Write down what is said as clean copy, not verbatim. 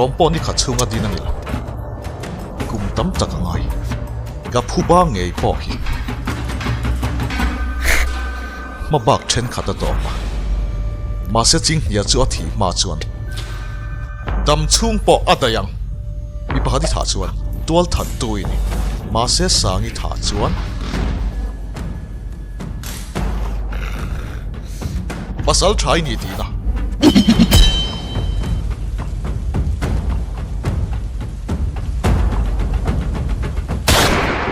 Rawm pawh ni khat chhunga din a ni lo. Kum tam tak a ngai. Ka phuba ngei pawh hi hma bak thenkhat a tawp a. Mahse Chinghnia chu a thih hma chuan dam chhung pawh a daih ang. Mi pakhat i thah chuan tual that tu i ni. Mahse Sangi thah chuan pasal tha i ni tihna.